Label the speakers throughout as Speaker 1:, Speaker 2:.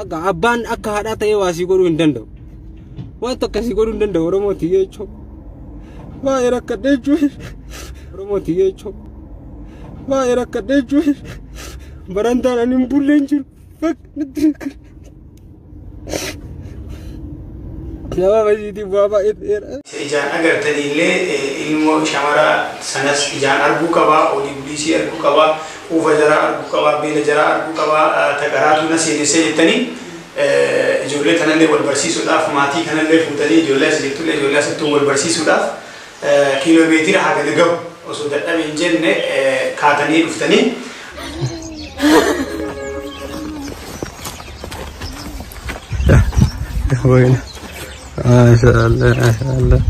Speaker 1: Bakka abbaan akka haadhaa ta'ee waa sii godhuu hin danda'u. Waan tokko sii godhuu hin danda'u Oromooti jechuudha. Baay'ee rakkadhe jechuudha. Oromooti jechuudha. Baay'ee rakkadhe jechuudha. Barantaan ani hin bulle hin jiru. Bakka natti rakkadhe. Sababa isiitiin bu'aa baay'ee ta'eera.
Speaker 2: Ijaan agartaniillee ilmoo shamara sanas ijaan arguu qabaa, olii buliisii arguu qabaa, quufa jaraa arguu qabaa, beela jaraa arguu qabaa, taqaraatu na seenessee jettanii ijoollee tanallee wal barsiisuudhaaf maatii kanallee fuutanii ijoollee as jirtullee ijoollee asittuu wal barsiisuudhaaf kiiloomeetira hagana gahu osoo dadhabe hin jenne kaatanii dhuftanii.
Speaker 1: Bueno. Maashaallah, maashaallah.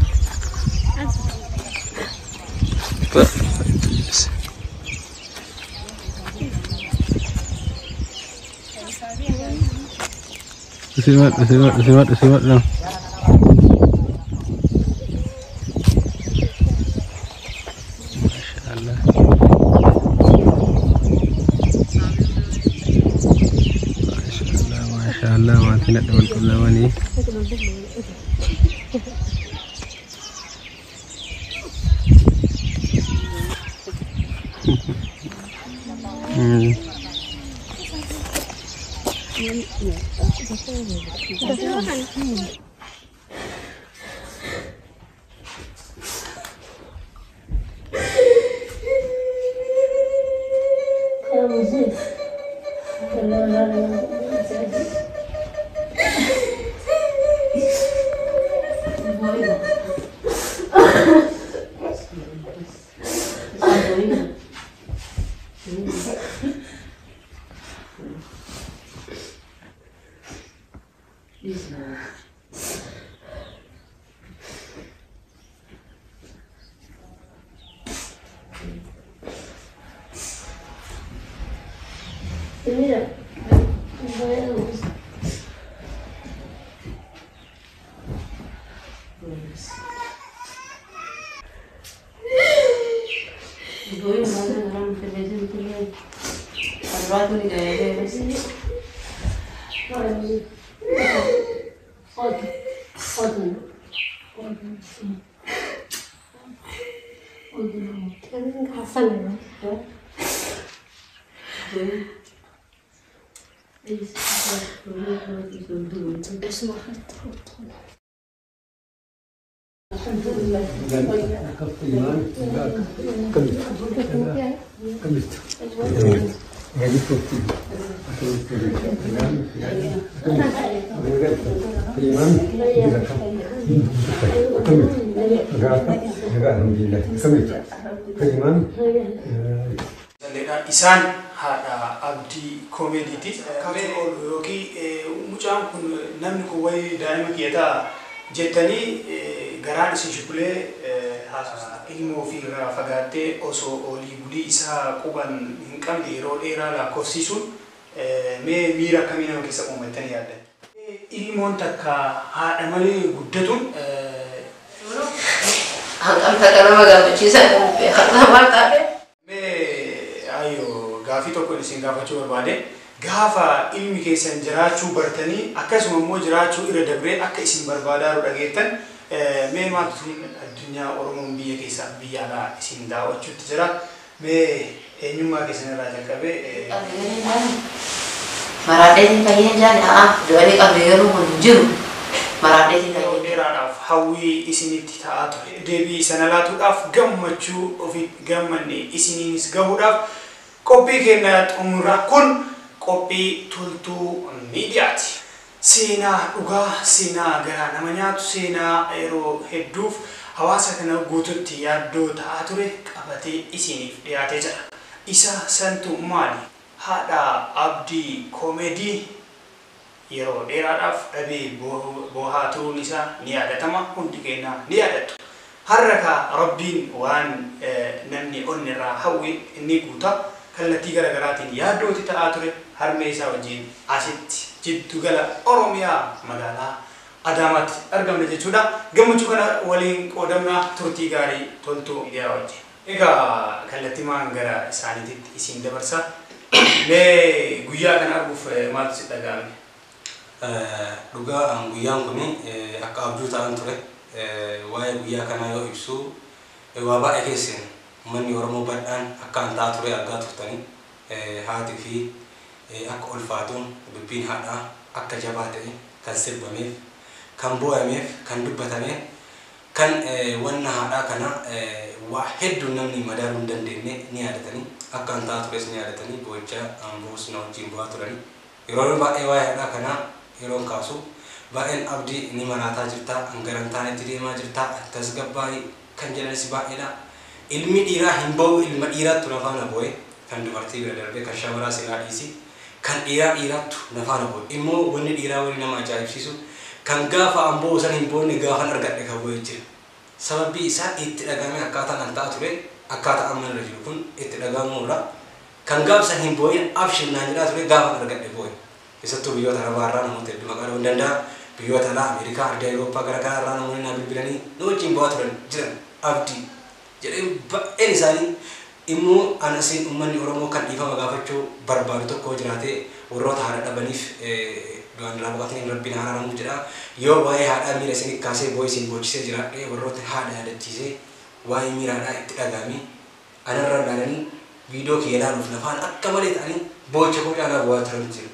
Speaker 1: Simat, simat, simat, simat lang. Maashaallah. Maashaallah, maashaallah. Maatiin adda wal qunnamanii.
Speaker 2: Isaan haadha Abdii Koomeediiti. Kan oolu yookiin mucaan kun namni kun wayii daa'ima kiyya ta'a jettanii garaan isin shukulee ilmoo ofiirraa fagaattee osoo olii bulii isaa quban hin qabne yeroo dheeraa lakkoofsisuun mee miira akkamii nama keessa uuma jettanii yaaddan? Ilmoon takka haadha malee guddatuun
Speaker 3: Hangam takka nama gammachiisa maal taate?
Speaker 2: Mee ayyoo gaafii tokko isin gaafachuu barbaade gaafa ilmi keessan jiraachuu bartanii akkasuma immoo jiraachuu irra dabree akka isin barbaadaa jiru dhageettan mee maaltu addunyaa Oromoon biyya keessaa biyya alaa isin daawwachuutti jira. Mee eenyummaa keessan irraa jalqabee
Speaker 3: Maraadheetiin fayyeen jaani haa du'anii qabne garuu kun hin jiru. Maraadheetiin
Speaker 2: yeroo
Speaker 3: fayyeen.
Speaker 2: dheeraadhaaf hawwii isinitti ta'aa ture. Deebii sana laatuudhaaf gammachuu ofii gammanne isiniinis gahuudhaaf qophii keenya xumuraa kun qophii Toltuu Miidiyaati. Seenaa dhugaa, seenaa garaa nama nyaatu, seenaa yeroo hedduuf hawaasa kana guututti yaaddoo ta'aa ture qabatee isiniif dhiyaatee jira. Isa santu maali? Haadha Abdii Koomeedii yeroo dheeraadhaaf dhabee boohaa turuun isaa ni yaadatama. Hundi keenya ni yaadattu. Har'a ka Rabbiin waan namni onni irraa hawwe inni guuta. Kallattii garaagaraatiin yaaddooti ta'aa ture harmee isaa wajjin asitti jiddugala Oromiyaa magaalaa Adaamaatti argamne jechuudha. Gammachuu kana waliin qoodamna turtii gaarii Toltuu Miidiyaa wajjin. Egaa kallattiimaan gara isaaniitti isin dabarsa. Mee guyyaa kana arguuf maaltu si dhaga'ame?
Speaker 1: Dhugaa guyyaan kun akka abjuu ta'an ture. Waa'ee guyyaa kanaa yoo ibsu waa baay'ee keesseen uummanni Oromoo bal'aan akka an ta'aa ture argaa turtanii haatii fi akka ulfaatuun dubbiin haadhaa akka jabaa ta'e kan sirbameef, kan boo'ameef, kan dubbatameef, kan wanna haadhaa kana waa hedduun namni madaaluu hin dandeenye ni yaadatanii, akka an ta'aa tures ni yaadatanii, boo'ichaa boos na wajjin bu'aa turanii. Yeroo baay'ee waa'ee haadhaa kanaa yeroon kaasu baay'een abdii ni maraataa jirtaa, hangaran taanetti deemaa jirtaa, tasgabbaa'ii kan jedhanis baay'eedha. Ilmi dhiiraa hin ba'u, ilma dhiiraattu na faana boo'e, kan dubartii bira darbee kan shamaraa silaa dhiisi, kan dhiiraa dhiiraattu na faana boo'e. Immoo wanni dhiiraa wani nama ajaa'ibsiisu kan gaafa an boo'u san hin boonne gaafan argadhe kan boo'e jira. Sababbii isaa itti dhagahame akkaataan an ta'aa ture, akkaataa amma irra jiru kun itti dhagahamuu irraa kan gaafa san hin boo'in abshir naan jedhaa ture gaafan argadhe boo'e. Keessattuu biyyoota Arabaa irraa namoota hedduu maqaa dha'uu hin danda'a. Biyyoota alaa Ameerikaa, Ardii Awurooppaa garaagaraa irraa namoonni naa bilbilanii nu wajjin bu'aa turan jiran abdii jedhee baay'een isaanii immoo anasiin uummanni Oromoo kan dhiifama gaafachuu barbaadu tokko jiraate warroota haadha dhabaniif du'aan irraa boqotaniin Rabbiin haa araaramu jedha. Yoo waa'ee haadhaa miira isin kaasee boo'ee isin boochisee jiraadhe warroota haadha yaadachiisee waa'ee miira haadhaa itti dhagahame anarra ilaalanii viidiyoo kiyya ilaaluuf nafaan akka malee ta'anii boo'icha koo caalaa bu'aa turan jiru.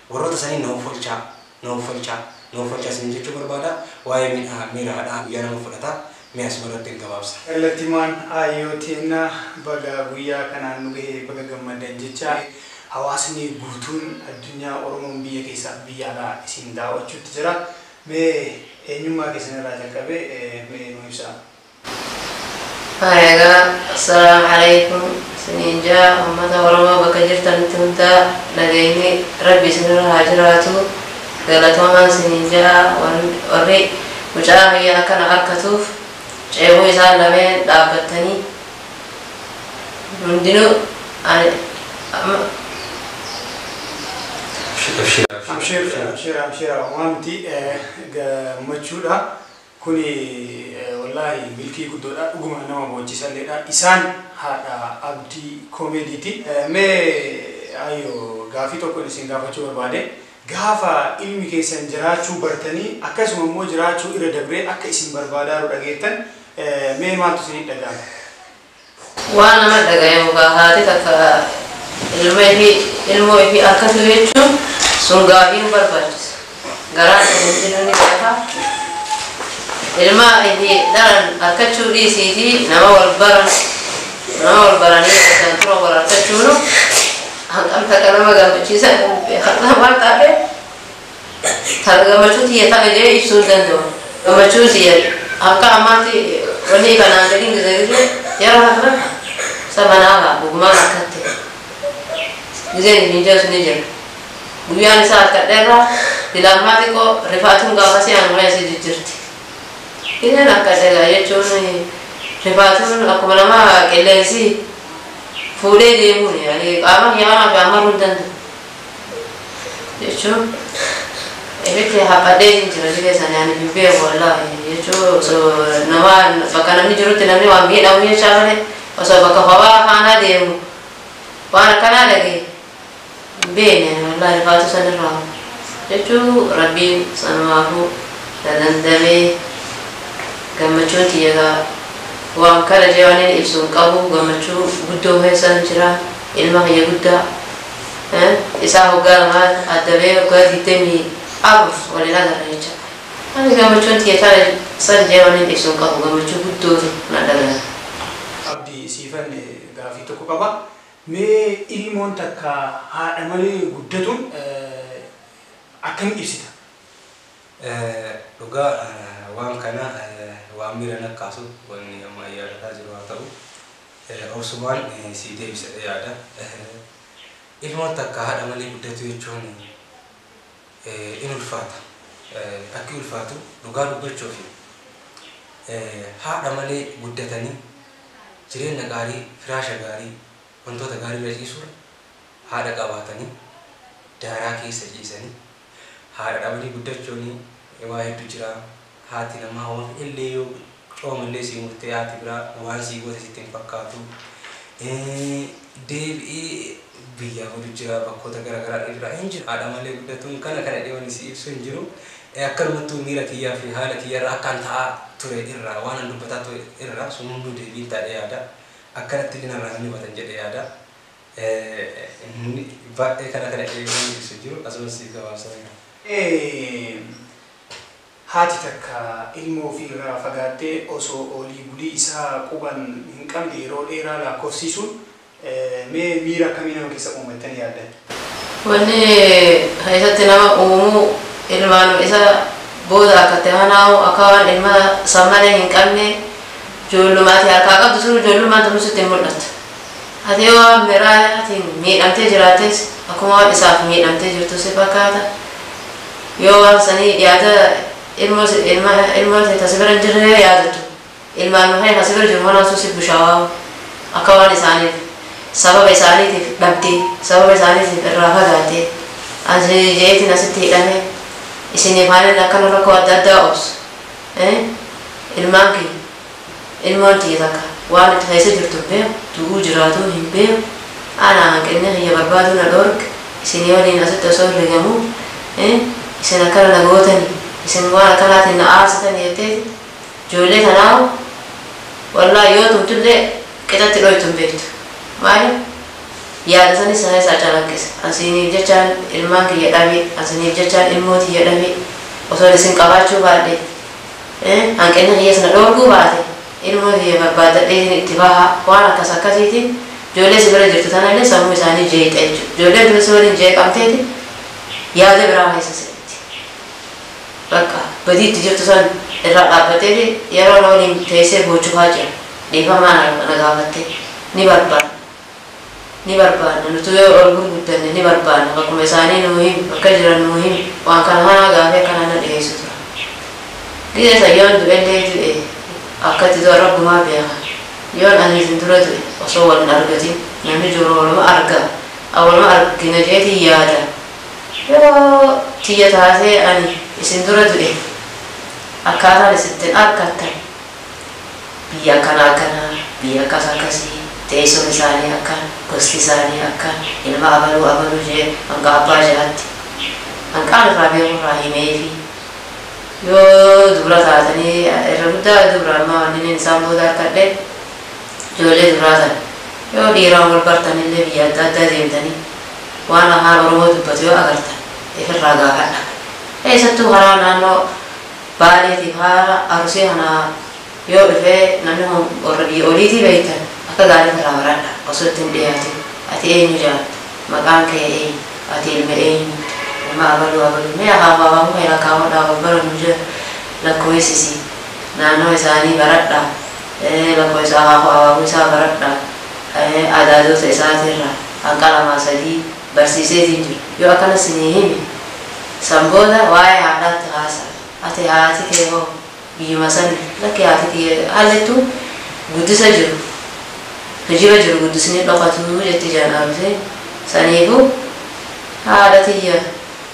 Speaker 1: Warroota sanii na offolchaa, na offolchaa, na offolchaa isin jechuu barbaada. Waa'ee miira haadhaa guyyaa nama fudhata. Mee asuma irratti hin gabaabsa.
Speaker 2: Kallattimaan ayyootiin baga guyyaa kanaan nu gahee baga gammadan jecha hawaasni guutuun addunyaa Oromoon biyya keessaa biyya alaa isin daawwachuutti jira. Mee eenyummaa keessan irraa jalqabee mee nu ibsaa.
Speaker 3: Egaa assalaamu alaikum isiniin jaa uummata Oromoo bakka jirtanitti hundaa nageenyi Rabbi isinirra haa jiraatu. Galatoomaa isiniin jaa warri mucaa kiyya akkana harkatuuf ceeboo isaan lameen dhaabbattanii hundinuu ani
Speaker 2: Amshir, amshir, amshir, waan miti gammachuudha. Kuni wallaahi milkii guddoodha. Dhuguma nama boonchisalleedha. Isaan haadha Abdii Koomeediiti. Mee ayyoo gaafii tokko isin gaafachuu barbaade. Gaafa ilmi keessan jiraachuu bartanii akkasuma immoo jiraachuu irra dabree akka isin barbaadaa jiru dhageettan mee maaltu isinii dhaga'ame?
Speaker 3: Waan nama dhagayamu gaa haati takka ilma ifii ilmoo ifii harkatu jechuun sun gaafii nu barbaachisa. Garaan hundinuu ni beeka. Ilma ifii dhalan harkachuu dhiisiitii nama wal baran nama wal baranii kan turan wal harkachuunu hangam takka nama gammachiisa beekaa waan taate gammachuu tiyya ta'a jedhee ibsuu hin danda'u. Gammachuu tiyya akka ammaatti wanni kanaan gadiin gizee gizee yeroo kana sabanaaba dhugumaan akkatti gizeen hin jiru ni jira. Guyyaan isaa harkadheerraa dilammaa xiqqoo rifaatuun gaafasii anuma asii jijjiirti. Gizeen harkadheegaa jechuun rifaatuun akkuma nama qilleensi fuudhee deemuun qaama kiyyamaa fi amaruu hin danda'u. Jechuun ibitti haphadhee hin jira dhibee sana ani hin beeku wallaahi jechuun osoo nama bakka namni jirutti namni waan miidhamu jechaa malee osoo bakka kophaa faanaa deemu waan akkanaa dhagee hin beekne wallaahi rifaatu sanirraa jechuun Rabbiin sanumaafuu dandamee gammachuun tiyya waan kana jee waan inni ibsu hin qabu gammachuu guddoo keessa jira ilma kiyya guddaa isaa hoggaa lamaa adda ba'ee hoggaa 24 waliin agarra jecha. Ani gammachuun tiyya tana san jee waan inni ibsu hin qabu gammachuu guddootu na dhaga'ama.
Speaker 2: Abdii siifan gaafii tokko qaba. Mee ilmoon takka haadha malee guddatuun akkam ibsita?
Speaker 1: Dhugaa waan kana waan miira nakkaasu wanni amma yaadataa jiru haa ta'u obsumaan si deebisa yaada. Ilmoon takka haadha malee guddatu jechuun in ulfaata. Akki ulfaatu dhugaa dubbachuuf haadha malee guddatanii jireenya gaarii, firaasha gaarii, wantoota gaarii irra ciisuun haadha qabaatanii daaraa keessa ciisanii haadha dhabanii guddachuun waa hedduu jira. Haati namaa waan illee yoo coomallee sii murtee haati biraa waan sii goote sitti hin fakkaatu. Deebi'ee Biyyaa badu jira, bakkoota garaagaraa jira, hin jiru. Haadha malee guddatuun kana kana dhiyoon si ibsu hin jiru. Akkanumattuu miira kiyyaa fi haala kiyyarraa akkaan ta'aa ture irraa, waan an dubbataa ture irraa sun hunduu deebiin taa'ee yaada. Akkanatti illee narraa hin hubatan jedhee yaada. Baay'ee kana kana dhiyoon ibsu jiru asumas siif gabaabsa.
Speaker 2: Haati takka ilmoo ofiirraa fagaattee osoo olii bulii isaa quban hin qabne yeroo dheeraa lakkoofsisuun mee miira akkamii nama keessa uumattanii yaaddan?
Speaker 3: Wanni keessatti nama uumuu ilmaan isa booda akka ta'e kanaa'u akka waan ilma san malee hin qabne, ijoollummaati harkaa qabdu sun ijoollummaan tun sitti hin mul'attu. Ati yoo waan biraatiin miidhamtee jiraattes akkuma waan isaaf miidhamtee jirtu si fakkaata. Yoo waan sanii yaada ilmoo ilma tasi bira hin jirre yaadattu, ilmaan mahee kasi bira jiru mana si bushaawaa, akka waan isaaniif sababa isaaniitiif dhabdee, sababa isaaniitiif irraa fagaattee asi jeetiin asitti hidhame isiniif haalli akkana rakkoo adda addaa obsu. Ilmaan kiyya, ilmoon tiyya takka waan itti keessa jirtu hin beeku, du'uu jiraatu hin beeku. Ana hanqinni kiyya barbaaduu na dhoorge, isinii waliin asitti osoo hin rigamuu isin akkana na gootanii, isin waan akkanaatiin na aarsitanii jettee ijoollee tanaawu wallaahi yoo tumtullee qixatti dhoytu hin beektu. Maaliif? Yaada sanis sana isaa calaqqisa. Asiniif jechaan ilmaan kiyya dhabe, asiniif jechaan ilmoo tiyya dhabe, osoo isin qabaachuu baadhe, hanqinni kiyya sana dhoorguu baate, ilmoo tiyya barbaadadhee isin itti bahaa, waan akkas akkasiitiin ijoollee si bira jirtu tanallee sammuu isaanii jeeqa jechuudha. Ijoolleen tun si waliin jeeqamteeti yaada biraa keessa seenti. Bakka badii itti jirtu san irraa dhaabbatteeti yeroo na waliin teessee boochufaa jira. Dhiifamaa na gaafattee ni barbaada. Ni barbaadna nuti yoo ol gurguddanne ni barbaadna, bakkuma isaanii nuu himi, bakka jiran nuu himi, waan kana kanaa gaafii akkana na dhiyeessu tura. Gizee san yoon du'ellee du'e, akkatti du'a rabbumaa beeka. Yoon ani isin dura du'e osoo wal hin argatin, namni jiru waluma arga, waluma argina jeetiin yaada. Yoo tiyya taatee ani isin dura du'e, akkaataan isittiin argattan biyya akkana akkanaa, biyya akkas akkasii, teessoon isaanii akkan, gosti isaanii akkan, ilma abaluu abaluu jee hanga abbaa jahaatti hanqaan irraa beekurraa himeefi. Yoo dubra taatanii, irra guddaa dubra ammaa wanni isaan booda harkadhe ijoollee dubraa tan, yoo dhiiraan wal bartanillee biyya adda addaa deemtanii waan afaan Oromoo dubbatu yoo agartan ifirraa gaafadha. Keessattuu karaa naannoo Baaleetiif haala Arsii kana yoo dhufee namni kun warra biyya oliitii beektan akka gaarii irraa baradha osoo ittiin dhiyaatin. Ati eenyu jaallatta? Maqaan kee eenyu? Ati ilma eenyu? Ilma abaluu abaluu, mee akaakuu akaakuu kee lakkaawwadhaa, wal barannu jee lakkoofsisi, naannoo isaanii baradha, lakkoofsa akaakuu akaakuu isaa baradha, adaadota isaatirraa hanqa lamaa sadii barsiiseetiin jiru. Yoo akkana sinii himi san booda waa'ee haadhaatti haasa. Ati haati kee hoo biyyuma san? Lakki, haati kiyya haallettuu guddisa jiru, kijiba jiru guddisni dhokatu jetti jaan argite. Saniifuu haadha tiyya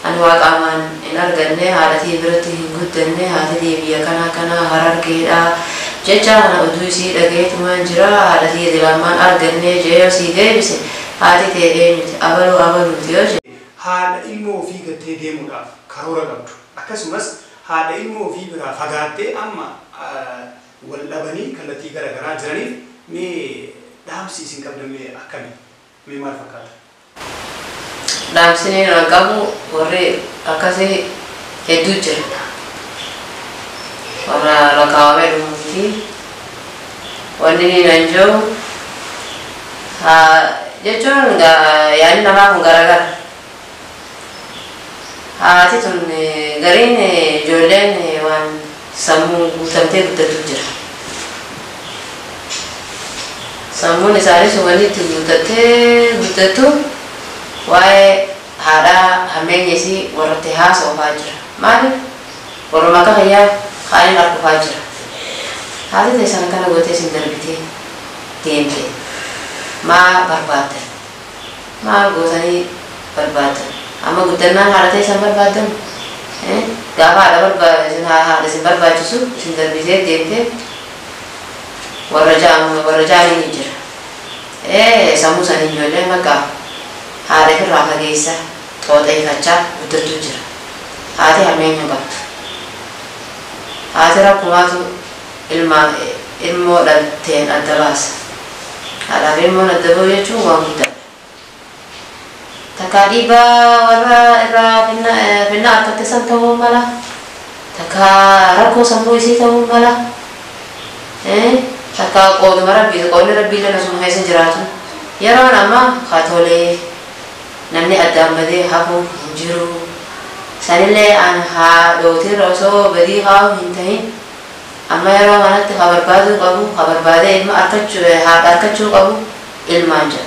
Speaker 3: ani waa qaamaan hin arganne, haadha tiyya biratti hin guddanne, haati tiyya biyya kanaa kanaa Harargeedha jecha kana oduu isii dhageetumaan jira, haadha tiyya dilammaan arganne jee yoo sii deebise, haati tee eenyuti, abaluu abaluuti yoo jedhe.
Speaker 2: Haadha ilmoo ofii gattee deemuudhaaf karoora qabdu, akkasumas haadha ilmoo ofii biraa fagaattee amma wal dhabanii kallattii garaagaraa jiraniif mee dhaamsi isin qabdan mee akkami? Mee maal fakkaata?
Speaker 3: Dhaamsini nan qabu, warri akkasii hedduu jira. Warra lakkaawamee dhumuuti. Wanni ni nan jiru jechuun yaadni namaa kun garagara. Haati tun gariin ijoolleen waan sammuu guutamtee guddatu jira. Sammuun isaanii sun wanni itti guuttattee guddattu waa'ee haadhaa hammeenya isii warratti haasa'ufaa jira. Maaliif? Warruma akka fayyaa kaaniin arguufaa jira. Haati teessan akkana gootee isin darbitee deemte. Maa barbaaddan? Maa gootanii barbaaddan? Amma guddannaan haadha teessan barbaaddan? Gaafa haadha barbaadu, haadha isin barbaachisu isin darbitee deemte warra ja'amu warra ja'anii ni jira. Sammuu sanii ijoolleen bakka Haadha ofirraa fageessa xooxeeffachaa guddattuu jira. Haati hammeenya qabdu. Haati rakkumaatu ilmoo dhalteen adda baasa. Haadhaaf ilmoon adda ba'u jechuun waan guddaadha. Takkaa dhiibbaa warra irraa finna harkatti san ta'uu mala. Takkaa rakkoo sammuu isii ta'uu mala. Takkaa qooduma rabbii qoodni rabbii illee osuma keessa jiraatu. Yeroon ammaa haa namni addaan badee hafuu hin jiru. Sanillee an haadhootirra osoo badii kaa'u hin ta'in amma yeroo kanatti haa barbaaduu qabu, haa barbaadee ilma arkachuu haadha arkachuu qabu ilmaan jira.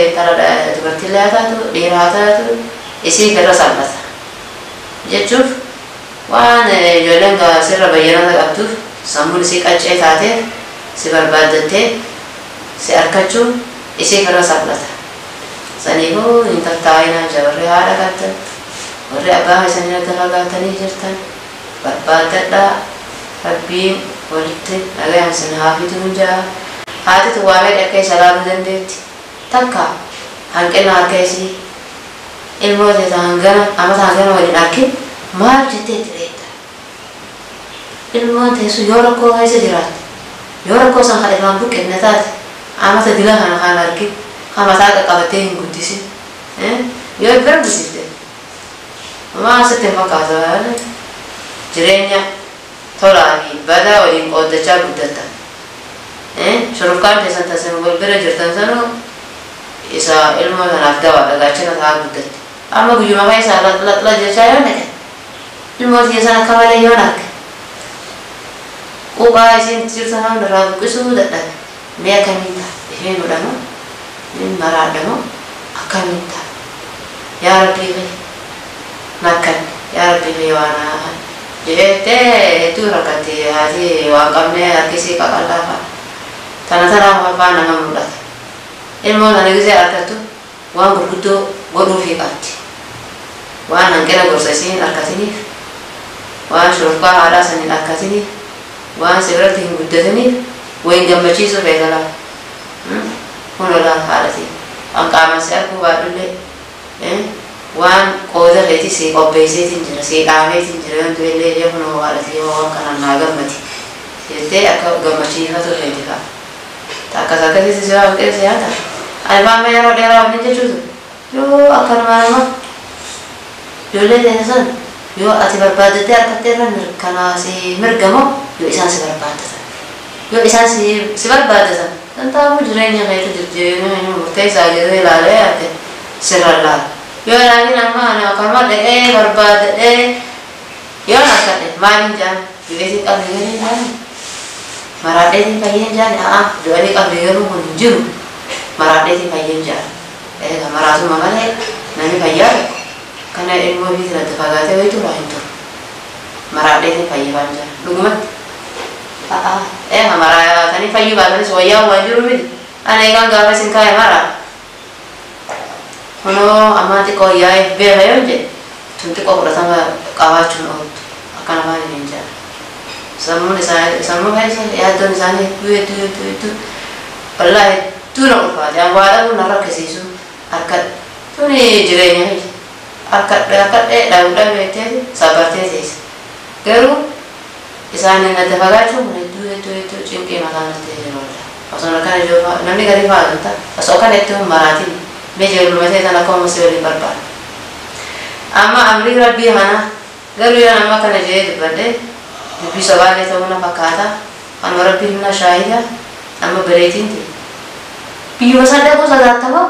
Speaker 3: Intala dubartiillee haa taatu dhiira haa taatu isii irra salphata. Jechuuf waan ijoolleen sirra bayyanata qabduuf sammuun isii qaccee taateef si barbaaddattee si arkachuu isii irra salphata. Saniifuu hin tattaa'inaa jira warri haadha qabdan warri abbaa keessanii adda fagaatanii jirtan barbaaddadhaa rabbiin walitti nagayaan sin haa fiduun jaa. Haati tun waa meeqa akka isa laaluu dandeetti. Takka hanqina harka isii ilmoo teeta hangana amata hangana waliin arkin maal jettee itti beekta. Ilmoon teessu yoo rakkoo keessa jiraatte yoo rakkoo san kan irraan buqqifne taate amata dila kana kan arkin kan mataa qaqqabattee hin guddisin yoo bira guddifte maa sitti hin fakkaatu jireenya tolaa fi badaa waliin qooddachaa guddatta. Shurufkaan keessan tasin wal bira jirtan sanuu isa ilmoo sanaaf dawaadha gaachana ta'aa guddatte. Amma guyyuma keessaa laxlaxla jechaa yoo dhaqe ilmoo tiyya sana akka malee yoo arge quuqaa isiin jirtu sana irraa buqqisuu dadhabe. Mee akkamiin ta'a? Isheen godhamoo? Min maraadhamoo? Akkamiin ta'a? Yaa Rabbii kiyya nakkanne yaa Rabbii kiyya waan haa jettee hedduu rakkatti haati waan qabnee harkisii qaqallaa fa'a. Tana tanaaf afaan nama mul'ata. Ilmoo tana gisee argattu waan gurguddoo godhuufii qabdi. Waan hanqina gorsa isiin arkatiniif, waan shurufkaa haadhaa san hin arkatiniif, waan si biratti hin guddatiniif wayin gammachiisuu feeta laata. Kun olaa haadhatii. Waan qaamaan si arguu baadhullee waan qooda keetii si qopheesseetiin jira, si dhaabeetiin jira yoon du'ellee ijee kun haadhatii yoo waan kanaan naa gammadi jettee akka gammachiifatu feeti fa'a. Akkas akkasitti si waan qeesse yaa ta'a. Ani faama yeroo dheeraa waliin jechuutu yoo akkanuma nama ijoollee teessa san yoo ati barbaaddattee harkattee irra mirkanaa si mirgamoo yoo isaan si barbaaddatan. Yoo isaan si barbaaddatan danda'amu jireenya keetu jijjiirama murteessaa jedhee ilaalee ate sirra laala. Yoo ilaalin amma ani akkanuma dhaqee barbaaddadhee yoo harkadhe maaliin jaan du'eetiin qabne garee jaan maraadheetiin fayyeen jaan haa du'anii qabne garuu kun hin jiru maraadheetiin fayyeen jaan. Egaa maraatuma malee namni fayyaa tokko kana ilmoo ofiitiin adda fagaatee wayitu irraa hin turu. Maraadheetiin fayyifaan jaan dhugumatti. Egaa maraatanii fayyuu baatanis wayyaa waan jiru miti. Ani egaan gaafa isin kaa'e maraa. Kunoo ammaa xiqqoo yaa'ee beeka yoo jedhe tun xiqqoo fudhatama qabaachuun ooltu akkana maaliin hin jedhan. Sammuun isaanii sammuu keessa yaaddoon isaanii hedduu hedduu hedduu hedduu wallaahi hedduu na ulfaate. An waa dhabuun na rakkisiisu harkadhe tuni jireenya kiyya harkadhe harkadhee dhabu dhabeettee sabbartee teessa. Garuu isaaniin adda fagaachuun kun hedduu hedduu hedduu cinqii mataa natti jiru wallaahi. Osoo akkana jiru namni gadi fa'aa ta'a osoo akkana itti hin maraatin mee ijoolluma ta'e tan akkuma si waliin barbaada. Amma amrii rabbii kana garuu yoo nama akkana jedhee dubbadhe dubbii sobaallee ta'uu na fakkaata. Kanuma rabbiin humna shaahida amma bareetiin ta'e. Biyyuma san dhaquu sodaattamoo?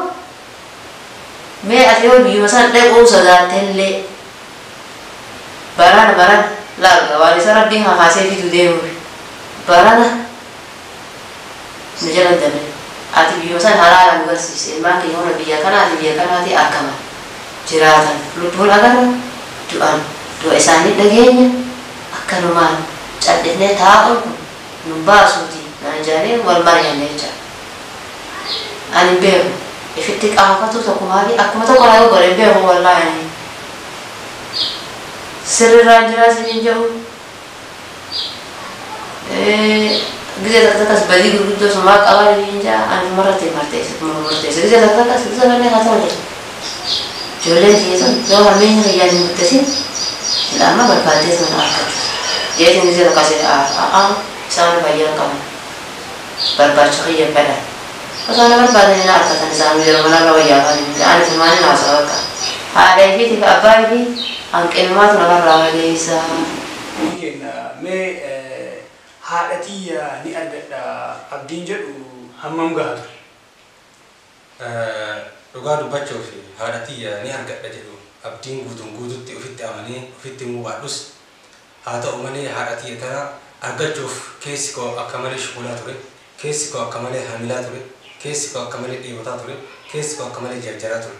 Speaker 3: Mee ati yoo biyyuma san dhaquu sodaattellee barana barana laalga waan isa rabbiin kakaasee fidu deemuuf barana nu jala dabre. Ati biyyuma san halaala nu garsiise ilmaan keenya hunda biyya kanaati biyya kanaati argaman jiraatan lubbuun agarra du'an du'a isaanii dhageenya akkanumaan cal'ifnee taa'uun kun nu baasuuti naan jedhanii wal mari'anne jecha. Ani hin beeku ifitti qaafatu tokkumaa fi akkuma tokko naa godhe hin beeku wallaahi ani. Sirrirraan jiraa isiniin jedhu. Gizee takka takkas badii gurguddoo sumaa qabaa hin jaa ani marate marteessa murteessa gizee takka takkas gizee kanneen haa ta'u jedhu. Ijoolleen kiyya sun yoo harmeen kiyyaan hin murteessin amma barbaaddee sana argatu. Jeetiin gizee takkas isaan fayyaa qaban barbaacha kiyya fedhan. Osoo na barbaadan hin argatan isaan yeroo manarra wayyaa kan ani fumaanii haasa'a bakka. Haadha fi abbaa fi hanqinumaatu namarraa maleessa.
Speaker 2: Mee haadha tiyya ni argadha abdiin jedhu hammam gahaa ture?
Speaker 1: Dhugaa dubbachuuf haadha tiyya ni argadha jedhu abdiin guutuun guututti ofitti amanee ofitti himuu baadhus haa ta'u malee haadha tiyya tana argachuuf keessi koo akka malee shukulaa ture, keessi koo akka malee hamilaa ture, keessi koo akka malee dheebotaa ture, keessi koo akka malee jarjaraa ture.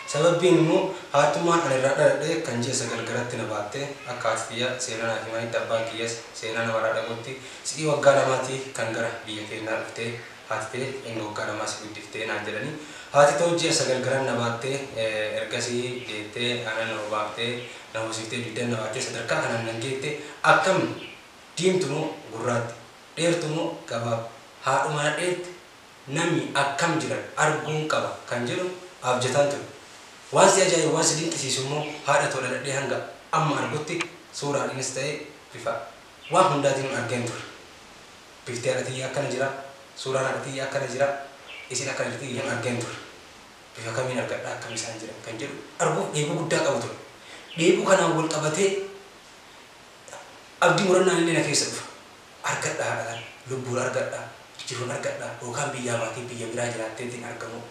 Speaker 1: Sababbiin immoo haatummaan ani irraa dhaladhe kan ji'a 9 garatti na baatte akka haati tiyya seenaa naaf himanitti abbaan kiyyas seenaa namarraa dhaguutti si'ii waggaa 2 kan gara biyya keenyaa dhuftee haati ta'e inni waggaa 2 si guddiftee naan jedhanii haati ta'u ji'a 9 garan na baatte ergasii deettee aannan na obaaftee na hoosiftee dugdan na baattee sadarkaa kanaan nan geette akkam diimtu moo gurraatti dheertu moo gabaab haadhuma na dheerte namni akkam jiran arguun qaba kan jedhu abjataan ture. Waan si ajaa'ibu waan si dinqisiisu immoo haadha too dhaladhee hanga amma argutti suuraadhaanis ta'e bifa waan hundaatiin argeen ture. Bifti haadha tiyya akkana jira, suuraan haadha tiyya akkana jira, isin akkana jirti hin argeen ture. Bifa kamiin argadha akkam isaan jiran kan jedhu arguuf dheebuu guddaa qabu ture. Dheebuu kanaan wal qabatee abdii murannaan illee na keessa dhufa. Argadha haadha kana, lubbuun argadha, jiruun argadha yookaan biyyaa baatee biyya biraa jiraatteetiin argamu.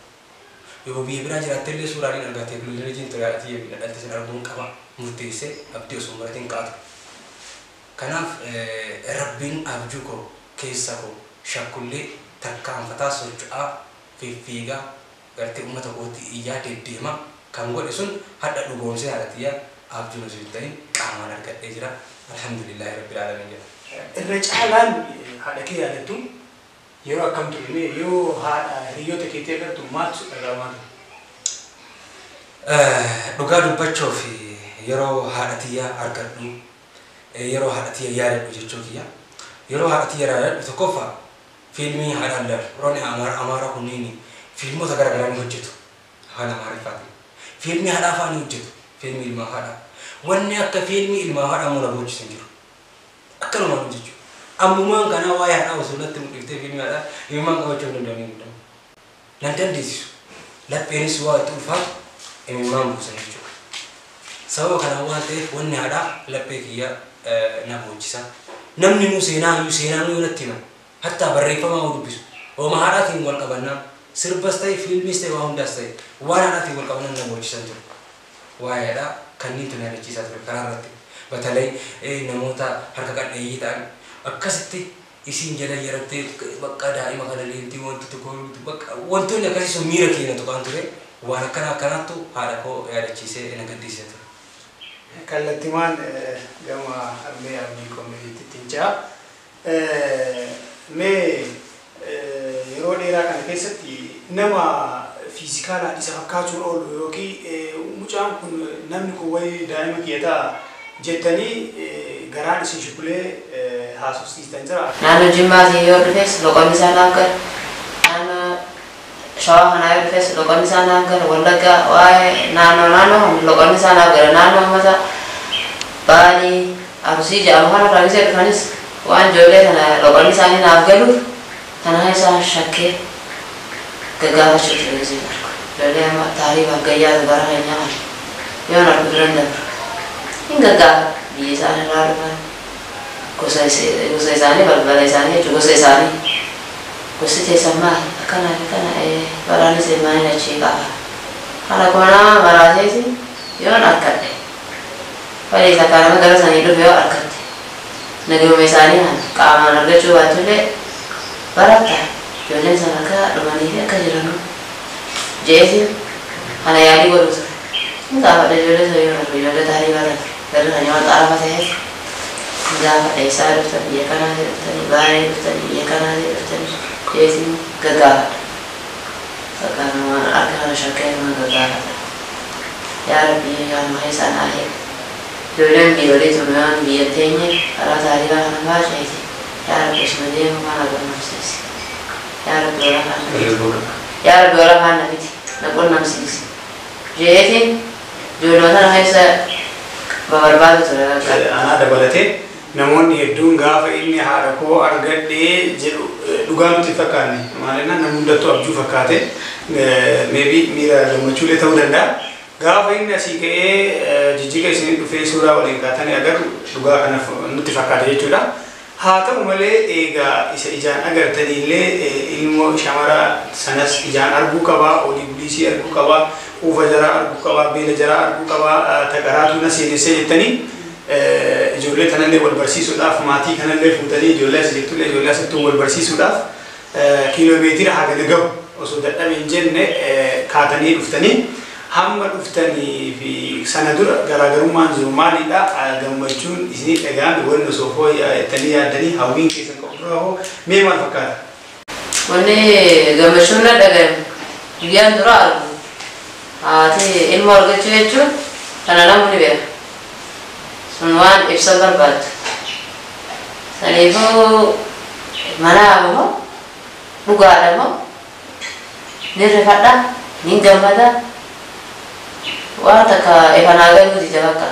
Speaker 1: Yoo biyya biraa jiraatte illee suuraan hin argaa teekinooloojiin ture haadha tiyya biyya dhalte sin arguun qaba murteessee abdii osoo muratiin kaa'atu. Kanaaf Rabbiin abjuu koo keessa koo shakkullee tarkaanfataa socho'aa fiffiigaa gartee uummata kootti iyyaa deddeemaa kan godhe sun hadha dhugoomsee haadha tiyya abjuun osoo hin ta'in qaamaan argadhee jira. Alhamdulillahi Rabbil Aalamiin jedha.
Speaker 2: Irra caalaan haadha kee yaadattu yeroo akkam ture yoo haadha hiriyoota keetii agartu maaltu dhaga'amaa ture?
Speaker 1: Dhugaa dubbachuuf yeroo haadha tiyya argadhu yeroo haadha tiyya yaadadhu jechuu kiyya yeroo haadha tiyya yaadadhu tokkoffaa fiilmii haadhaan ilaalu roonni Amaaraa kunniin fiilmota garaagaraa ni hojjetu afaan Amaariffaatiin fiilmii haadhaa fa'aa ni hojjetu fiilmii ilmaa haadhaa wanni akka fiilmii ilmaa haadhaa immoo na boochisu hin jiru akkanumaan hojjechuu ammumaan kanaa waa'ee haadhaa osoo natti mul'iftee fiilmii haadhaa imimmaan qabachuu hin danda'u nan dandeessisu lapheenis waa itti ulfaatu imimmaan buusan jechuudha. Sababa kanaan waan ta'eef wanni haadhaa laphee kiyya na boochisa. Namni nuu seenaa iyyuu seenaa nuu natti hima. Hattaa barreeffamaa hoo dubbisu. Hooma haadhaatiin wal qabannaa sirbas ta'e fiilmiis ta'e waa hundaas ta'e waan haadhaatiin wal qabannaa na boochisan ture. Waa'ee haadhaa kanneen tun yaadachiisaa ture karaa irratti. Batalay namoota harka qalleeyyii ta'an akkasitti isiin jala yarattee bakka daa'ima kana leentii wanti tokko bakka wantoonni akkasii sun miira keenya tuqaan ture. Waan akkana akkanaattu haadha koo yaadachiisee na gaddisiisa ture.
Speaker 2: Kallattimaan gama harmee abdii koominiitiitti hin ce'a. Mee yeroo dheeraa kana keessatti nama fiizikaalaan isa fakkaachuun oolu yookiin mucaan kun namni kun wayii daa'ima kiyya ta'a jettanii garaan isin shukulee haasofsiistan jira.
Speaker 3: Naannoo Jimmaatii yoo dhufes loqonni isaa naaf gala. Naannoo Shawaa kanaa yoo dhufes loqonni isaa naaf gala. Wallaggaa waa'ee naannoo naannoo loqonni isaa naaf gala. Naannoo uummata Baalii Arsii jedhamu kanarraa gisee dhufanis waan ijoollee kana loqonni isaanii naaf galuuf kana isaan shakkee gaggaafachuu ture gisee argu. Ijoollee amma taariif gayyaatu bara keenyaa kana yoon argu duran dabru. Hin gaggaafa biyya isaan irraa dhufan gosa isaanii balbala isaanii jechuun gosa isaanii gosti teessan maali akkana akkana baraanis ilmaanii achii qaba. Kana konaa maraateeti yoon argadhe fayyisa takka nama gara sanii dhufe yoo argatte naguma isaanii kana qaamaan argachuu baatullee baratta ijoolleen sana akka dhumanii fi akka jiranu jeetiin kana yaalii godhu ture. Hin gaafadha ijoollee sana yoo argu ijoollee taarii baratu garri kan yoo xaarafa ta'eef hin gaafadha isaa dhuftan biyya kanaa dhuftanii baay'ee dhuftanii biyya kanaa dhuftanii jeetiin gaggaafadha. Fakkaatumaan harka kana shakkee nama gaggaafadha. Yaa Rabbi yaa nama isaan haa eegu. Ijoolleen biyyoolii tun waan biyya teenye karaa taariifaa kana baasheeti. Yaa Rabbi osuma deemu kana qunnamsiisi. Yaa Rabbi wala faana miti. Yaa Rabbi wala faana miti. Na qunnamsiisi. Jeetiin ijoolluma sana keessa babarbaadu ture bakka.
Speaker 2: Anaa dabalatee namoonni hedduun gaafa inni haadha koo argadhee jedhu dhugaa nutti hin fakkaanne. Maal jennaan nama hundattuu abjuu fakkaate. Maybe miira gammachuullee ta'uu danda'a. Gaafa inni asii ka'ee jijjiga isinii dhufee suuraa waliin kaatanii agarru dhugaa kana nutti fakkaate jechuudha. Haa ta'u malee egaa isa ijaan agartaniillee ilmoo shamara sanas ijaan arguu qabaa, olii buliisii arguu qabaa, quufa jaraa arguu qabaa, beela jaraa arguu qabaa, taqaraatu na seenessee jettanii ijoollee tanallee wal barsiisuudhaaf maatii kanallee fuutanii ijoollee as jirtullee ijoollee asittuu wal barsiisuudhaaf kiiloomeetira hagana gahu osoo dadhabe hin jenne kaatanii dhuftanii hamma dhuftanii fi sana dura garaagarummaan jiru maalidha? Gammachuun isinii dhaga'ame wanni osoo fooyya'aa jettanii yaaddanii hawwiin keessan qabu dura hoo mee maal fakkaata?
Speaker 3: Wanni gammachuun na dhaga'ame guyyaan dura argu haati ilmoo argachuu jechuun kana namni ni beeka. Sun waan ibsan barbaaddu. Saniifuu manaa moo dhugaadha moo ni rifadha ni gammada waan takka ifanaa galuu dida bakka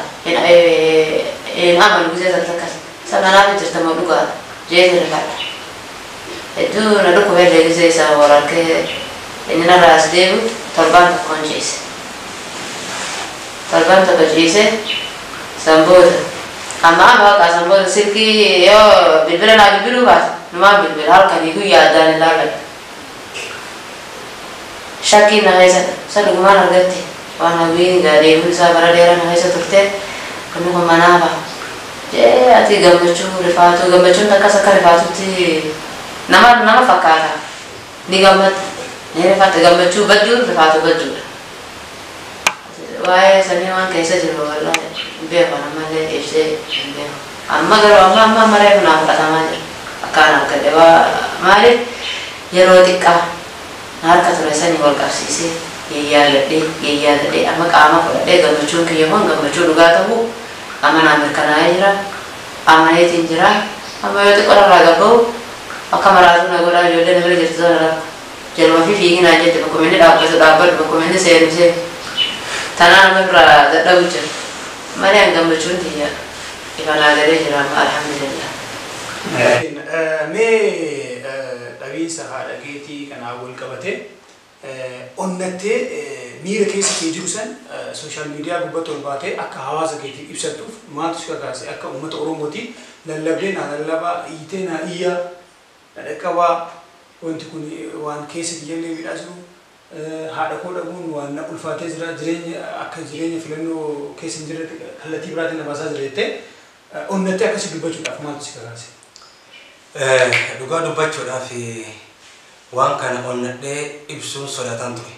Speaker 3: hin amanu gisee san takkas isa manaaf jirta moo dhugaadha jeeti rifadha. Hedduu na dhukkubellee gisee isa wal harkee inni narraa as deebi'u torbaan tokkoon ciise. Torbaan tokko ciise san booda amma amma bakka san booda silkii yoo bilbila naa bilbiluu baate numaan bilbila halkanii guyyaa addaan hin laalladhu. Shakkiin na keessa isa dhugumaan argatte waan hawwiin gaa deebiin isaa bara dheeraa na keessa turte kunni kun manaa ba'a. Jee ati gammachuu rifaatuu gammachuun takkas akka rifaatutti nama nama fakkaata. Ni gammadda ni rifaata gammachuu badduun rifaatuu badduudha. Waa'ee sanii waan keessa jiru wallaahi hin beeku ammallee ibsee hin beeku. Amma garuu amma amma amma reefu naa fudhatamaa jira. Akkaan argadhe waa maaliif yeroo xiqqaa na harka ture sanii wal qabsiisee yayyaaladhee yayyaaladhee amma qaama fudhadhee gammachuun kiyya kun gammachuu dhugaa ta'uu amma naa mirkanaa'ee jira. Amaneetiin jira. Amma yoo xiqqoo irraa gabba'u akka maraatuu na godhaa ijoollee na bira jirtu sana rakko. Jaluma fi fiiginaa jette bakkuma inni dhaabbatu dhaabbadhu bakkuma inni seenu seenu. Tanaan nama irraa dadhabu jira. Malee an gammachuun tiyya ifa naa galee jira amma alhamdulillah.
Speaker 2: Mee dhabiinsa haadha keetii kanaan wal qabatee onnattee miira keessa kee jiru san sooshaal miidiyaa gubbatti ol baatee akka hawaasa keetiif ibsattuuf maaltu si kakaase akka uummata Oromooti lallabdee naa lallabaa iyyitee naa iyyaa na dhaqqabaa wanti kun waan keessa kiyyallee miidhaa jiru haadha koo dhabuun waan na ulfaatee jira jireenya akka jireenya filannoo keessa hin jirretti kallattii biraatiin na baasaa jira jettee onnattee akkasii dubbachuudhaaf maaltu si kakaase?
Speaker 1: Dhugaa dubbachuudhaaf waan kana onnadhee ibsuun sodaataan ture.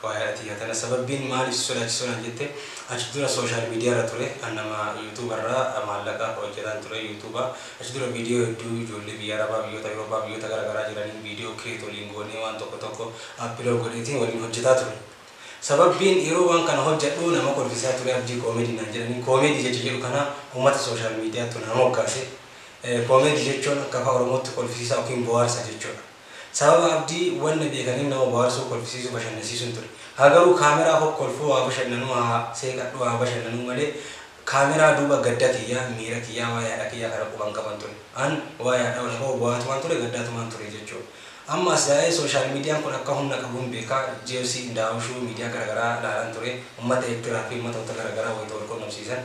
Speaker 1: Waa'ee ati tana sababbiin maaliif si sodaachisuu naan jette achi dura sooshaal miidiyaa irra ture kan nama yuutuuba irraa maallaqa hojjetaan ture yuutuuba achi dura viidiyoo hedduu ijoollee biyya arabaa biyyoota Awurooppaa biyyoota garaagaraa jiranii viidiyoo create waliin goonee waan tokko tokko upload godheetiin waliin hojjetaa ture. Sababbiin yeroo waan kana hojjedhu nama kolfisaa ture abdii koomeedii naan jedhanii koomeedii jecha jedhu kana uummata sooshaal miidiyaatti na moggaase. Koomeedii jechuun akka afaan Oromootti kolfisiisaa yookiin bohaarsa jechuudha. Sababa abdii wanna beekaniif nama bohaarsuu, kolfisiisuu, bashannansiisuun ture. Haa garuu kaameraa hokkolfuu haa bashannanuu, haa seeqadhu, haa bashannanuu malee kaameraa duuba gadda kiyyaa, miira kiyyaa, waa'ee haadha kiyyaa kana quban qaban ture. An waa'ee haadha koo bohaatumaan ture, gaddaatumaan ture jechuudha. Amma as yaa'ee sooshaal miidiyaan kun akka humna qabuun beekaa JFC daawwishuu miidiyaa garaagaraa ilaalaan ture. Uummata Eertiraa fi uummatoota garaagaraa wayita wal qunnamsiisan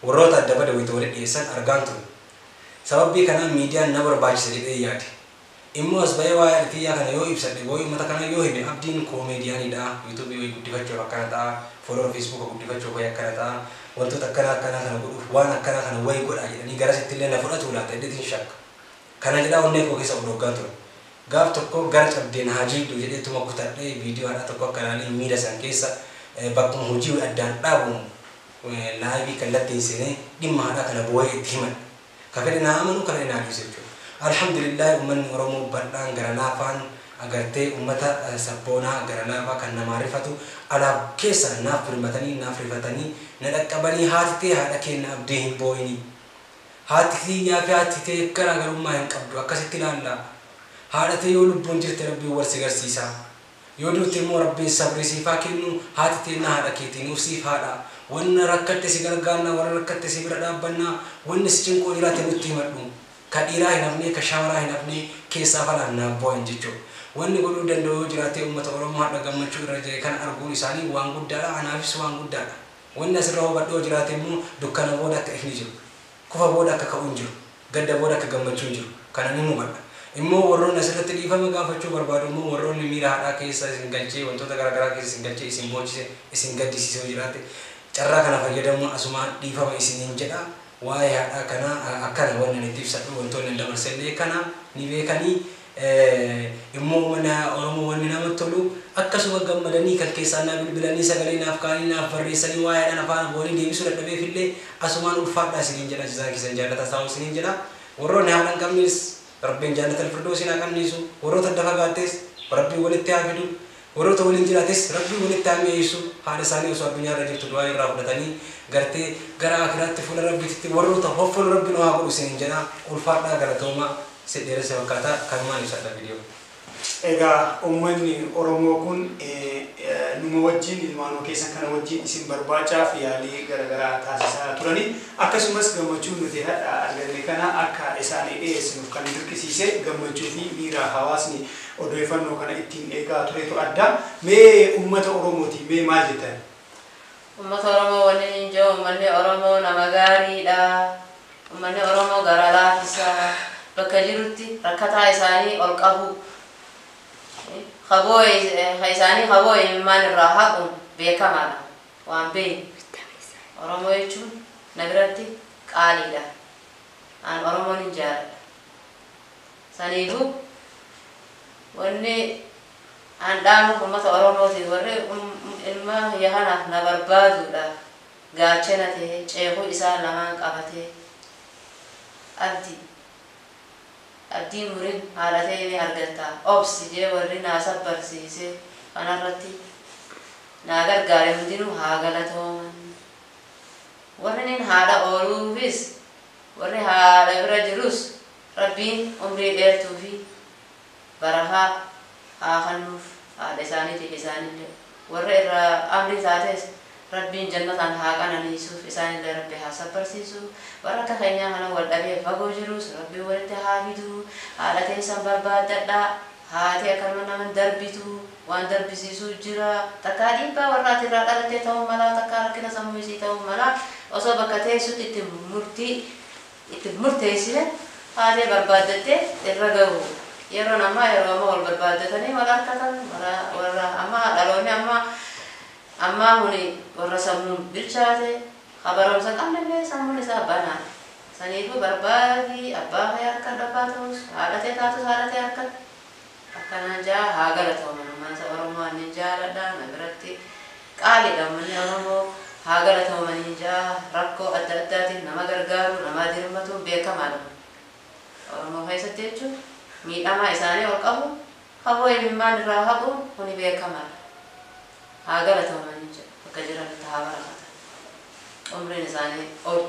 Speaker 1: warroota adda bade wayita walitti dhiyeessan argaan ture. Sababbii kanaan miidiyaan na barbaachisa jedhee yaade. Immoo as ba'ee waa'ee haadha kiyyaa kana yoo ibsadhe waa'ee uummata kana yoo hime abdiin koomeediyaanidha. Yuutuubii wayii guddifachuuf akkana ta'a, foolowar feesbuuka guddifachuuf wayii akkana ta'a, wantoota akkanaa akkanaa kana godhuuf waan akkanaa kana wayii godhaa jedhanii garasitti illee na fudhatu laata jedheetiin shakka. Kana jedhaa onnee koo keessa of dhoggaa ture. Gaaf tokko gara cabdeen haa jiidhu jedheetuma kutadhee viidiyoo haadhaa tokko akka ilaalee miira san keessa bakkuma hojii addaan dhaabu laayivii kallattiin seenee dhimma haadhaa kana boo'ee itti himan. Ka fedhe naa amanu ka fedhe naa dhiisu jechuudha. Alhamdulillah uummanni Oromoo bal'aan gara laafaan agartee uummata sabboonaa gara laafaa kan namaa rifatu alaaf keessa naaf birmatanii naaf rifatanii na dhaqqabanii haati tee haadha keenna abdii hin boo'inii. Haati kiyyaa fi haati ta'e garaagarummaa hin qabdu akkasitti ilaalla. Haadha ta'e yoo lubbuun jirte Rabbiin wal si garsiisa. Yoo duute immoo Rabbiin sabrii siif haa kennu. Haati teennaa haadha keetii nuuf siif haadha. Wanna rakkatte si gargaarna, warra rakkatte si bira dhaabbanna, wanni si cinqoo jiraate nutti himadhu. Ka dhiiraa hin hafne, ka shamaraa hin hafne, keessaa falaan naaf bu'an jechuudha. Wanni godhuu danda'u yoo jiraate uummata Oromoo haadha gammachuu irra jire kana arguun isaanii waan guddaadha, anaafis waan guddaadha. Wanni asirra hubadhu yoo jiraate immoo dukkana booda akka ifni jiru, kufa booda akka ka'uun jiru, gadda booda akka gammachuun jiru, kana ni hubadha. Immoo warroonni asirratti dhiifama gaafachuu barbaadu immoo warroonni miira haadhaa keessa isin galchee wantoota garaagaraa keessa isin galchee isin boochise isin gaddisiisee yoo jiraate carraa kana fayyadamuun asumaan dhiifama isiniin jedha. Waa'ee haadhaa kana akkana wanni ani itti ibsadhu wantoonni hin dabarsellee kana ni beekanii. Immoo mana Oromoo wanni namatti tolu akkasuma gammadanii kan keessaan naa bilbilanii sagalee naaf kaanii naaf barreessanii waa'ee haadhaan afaan bu'anii deebisuu dadhabeefillee asumaan ulfaadhaa isiniin jedha. Jazaan keessan jaallata taa'u isiniin jedha. Warroonni haadha hin qabnes Rabbiin jannatal firdausiin haa qanniisu. Warroota adda fagaattes Rabbiin walitti haa fidu. Warroota waliin jiraates Rabbiin walitti haa mi'eessu. Haadha isaanii osoo addunyaa irra jirtu du'aa irraa fudhatanii gartee gara akiraatti fuula Rabbiitti warroota hoffalu Rabbi nu haa godhu isiniin jedha. Ulfaadhaa galatoomaa. Si dheeressa fakkaata kanumaan ibsadha viidiyoo.
Speaker 2: Egaa uummanni Oromoo kun numa wajjin ilmaanoo keessan kana wajjin isin barbaachaaf yaalii garaagaraa taasisaa turani. Akkasumas gammachuu nuti hadha arganne kana akka isaanii dhiyeessinuuf kan dirqisiise gammachuu fi miira hawaasni odeeffannoo kana ittiin eegaa turetu adda. Mee uummata Oromooti mee maal jettan?
Speaker 3: Uummata Oromoo wanni hin jiru, uummanni Oromoo nama gaariidha. Uummanni Oromoo gara laafisaa bakka jirutti rakkataa isaanii ol qabu. Haboo isaanii haboo imimmaan irraa haquun beekamaadha. Waan beeknu. Oromoo jechuun na biratti qaaliidha. An Oromoon hin jaaladha. Saniifuu wanni an dhaamu uummata Oromootiin warri ilma kiyya kanaaf na barbaaduudhaaf gaachana ta'ee ceekuu isaa lamaan qabatee abdii murin haadha ta'e ni argatta. Obsi jee warri naa sabbarsiisee kanarratti naa gargaare hundinuu haa galatooman. Warri nin haadha ooluufis warri haadha bira jirus Rabbiin umrii dheertuu fi barakaa haa kennuuf haadha isaaniitiif isaanillee. Warra irraa amri taates Rabbiin jannataan haa qananiisuuf isaanillee Rabbi haa sabbarsiisu. Warra akka keenyaa kana wal dhabee fagoo jirus Rabbiin walitti haa fidu. Haadha teessan barbaaddadhaa. Haati akkanuma nama darbitu waan darbisiisuu jira. Takkaa dhiibbaa warra ati irraa dhalattee ta'uu mala, takkaa rakkina sammuu isii ta'uu mala. Osoo bakka teessutti itti murteessine haatee barbaaddattee irra gahu. Yeroon ammaa yeroo amma wal barbaaddatanii wal harkatan warra amma dhaloonni amma kuni warra sammuun bilchaate habaromsa qabnellee sammuun isaa banaadha. Saniifuu barbaadii abbaa kee harka abbaa ta'us haadha ta'e taatus haadha ta'e harka akkanaan jaa haa galatooman. Uummata Oromoo ani jaaladha na biratti qaaliidha. Uummanni Oromoo haa galatoomanii jaa rakkoo adda addaatiin nama gargaaru nama dirmatuun beekamaadha. Oromoo keessatti jechuun miidhamaa isaanii ol qabu haboo imimmaan irraa haqu kuni beekamaadha. Haa galatoomanii jedha bakka jiranitti haa barakatan. Umriin isaanii ol.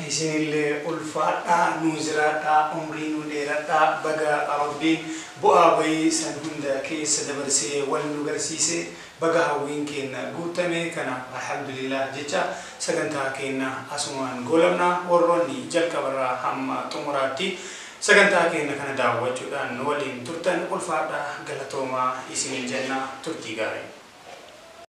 Speaker 2: Isinillee ulfaadhaa nuu jiraadhaa umrii nuu dheeradhaa baga Rabbiin bu'aa bayii san hunda keessa dabarsee wal nu garsiise baga hawwiin keenya guutame kanaaf alhamdulillah jecha sagantaa keenya asumaan goolabna. Warroonni jalqabarraa hamma xumuraatti sagantaa keenya kana daawwachuudhaan nu waliin turtan ulfaadhaa galatoomaa isiniin jenna turtii gaarii.